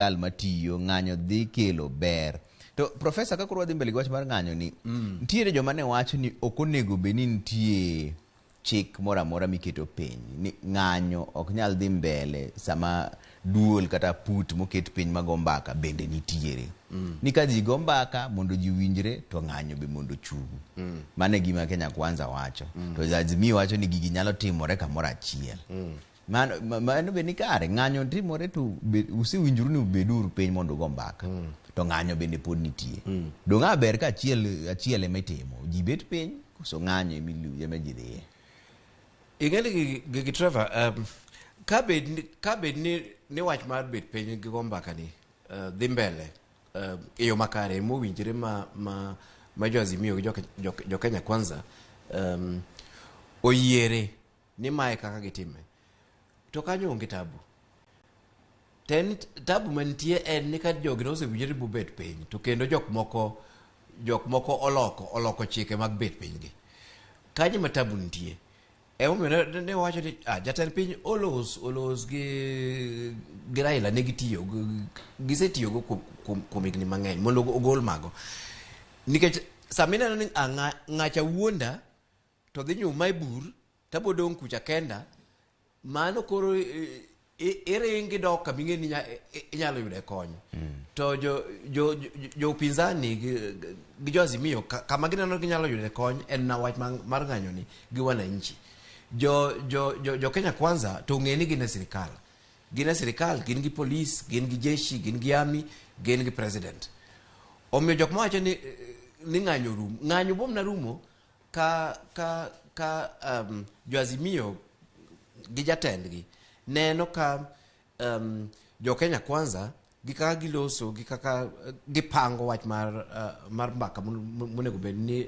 Sirkal matiyo, ng'anyo dhi kelo ber. To profesa, ka koro wadhi mbele gi wach mar ng'anyo ni, nitiere joma ne wacho ni ok onego bed ni nitie chik moro amora miketo piny ni ng'anyo ok nyal dhi mbele sama duol kata put moket piny mago mbaka bende nitiere. Ni ka ji go mbaka mondo ji winjre to ng'anyo be mondo chung'. Mano e gima Kenya Kwanza wacho. To Azimio wacho ni gigi nyalo timore kamoro achiel. Mano mano be ni kare, ng'anyo timore to usewinjoru ni beduru piny mondo ugo mbaka. To ng'anyo bende pod nitie. Dong' a ber ka achiel achiel ema itimo. Ji bet piny koso ng'anyo ema ji dhiye. Ing'e ni gigi Trevor, ka bed ni, ka bed ni, ni wach mar bet piny gi go mbaka ni dhi mbele e yo makare mowinjore ma jo Azimio gi jo Kenya Kwanza oyiere ni mae kaka gitime, to kanyo onge tabu. Ten tabu mantie en ni ka jogi nosewinjore bobet piny to kendo jok moko oloko chike mag bet piny gi kanyo ma tabu nitie. Emomiyo ne wacho ni jatend piny olos gi Raila ne gitiyo gisetiyogo kuom higni mang'eny mondo ogol mago, nikech sama ineno ni ng'acha wuonda to dhi nyuma e bur tabo dong' kucha kenda, mano koro iringi dok kama ing'e ni inyalo yude kony. To jo upinzani gi jo Azimio kama gineno ginyalo yude kony en na wach mar ng'anyo ni gi wananchi. Jo Kenya Kwanza to ong'e ni gin e sirikal, gin e sirikal, gin gi polis, gin gi jeshi, gin gi army, gin gi president. Omiyo jok mawacho ni ng'anyo rum, ng'anyo bom na rumo ka jo Azimio gi jatendgi neno ka jo Kenya Kwanza gi kaka giloso gi kaka gipango wach mar mbaka monego bed ni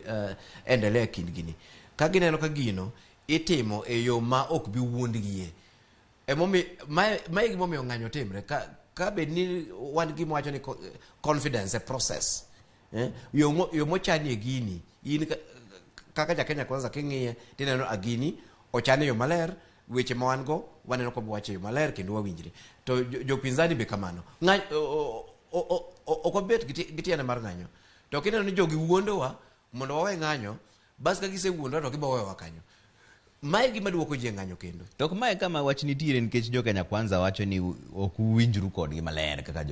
endelea e kindgi ni ka gineno ka gino itimo e yo ma ok bi wuondgie. Emomiyo mae gimomiyo ng'anyo timre ka bed ni wan gima wacho ni confidence e process, yo mochanie gini in kaka ja Kenya Kwanza king'iye tineno a gini ochan e yo maler, weche ma wan go waneno ka wacho e yo maler kendo wawinjre. To jopinzani be kamano. Ok wabet gi tiende mar ng'anyo to kineno ni jogi wuondowa mondo wawe ng'anyo, bas ka gisewuondowa to gibo weyowa kanyo. Mae gima duoko ji e ng'anyo kendo. To ok mae kama wach nitiere, nikech jo Kenya Kwanza wacho ni ok uwinjru kodgi maler kaka jo